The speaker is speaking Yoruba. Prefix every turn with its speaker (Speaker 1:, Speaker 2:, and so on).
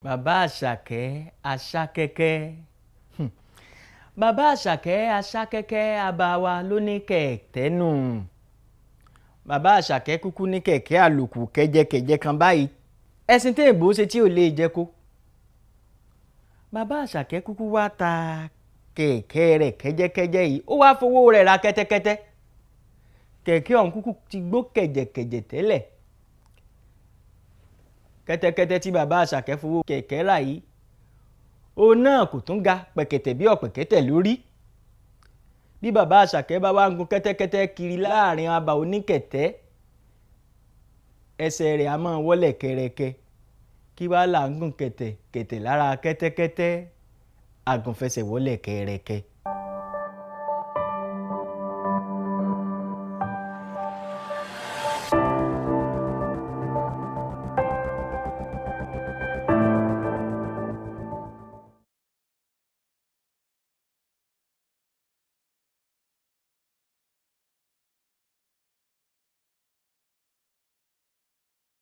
Speaker 1: Bàbá Àṣàkẹ́ Aṣákẹ́kẹ́. Bàbá Àṣàkẹ́ Aṣákẹ́kẹ́ abàwa ló ní kẹ̀kẹ́ nù. Bàbá Àṣàkẹ́ kúkú ní kẹ̀kẹ́ àlòkù kẹ́jẹkẹ̀jẹ kan báyìí. Ẹṣin tí èbó ṣe tí ò lè jẹ kó. Bàbá Àṣàkẹ́ kúkú wá ta kẹ̀kẹ́ rẹ̀ kẹ́jẹ́kẹ́jẹ́ yìí, ó wá fowó rẹ̀ ra kẹ́tẹ́kẹ́tẹ́. Kẹ̀kẹ́ ọ̀hún kúkú ti gbó kẹ̀jẹ̀kẹ̀jẹ̀ tẹ́lẹ̀. Kẹ́tẹ́kẹ́tẹ́ tí bàbá Àṣàkẹ́ fowó kẹ̀kẹ́ rà yìí, òun náà kò tún ga pẹ̀kẹ̀tẹ̀ bí ọ̀pẹ̀kẹ́tẹ̀ lórí. Bí bàbá Àṣàkẹ́ bá wá ń gun kẹ́tẹ́kẹ́tẹ́ kiri láàrin abà oníkẹ̀tẹ́, ẹsẹ̀ rẹ̀ á máa wọ́lẹ̀ kẹrẹkẹ. Kí wá là ń gùn kẹ̀tẹ̀ kẹ̀tẹ̀ lára kẹ́tẹ́kẹ́tẹ́, àgùnfẹsẹ̀ wọ́lẹ̀ kẹrẹkẹ.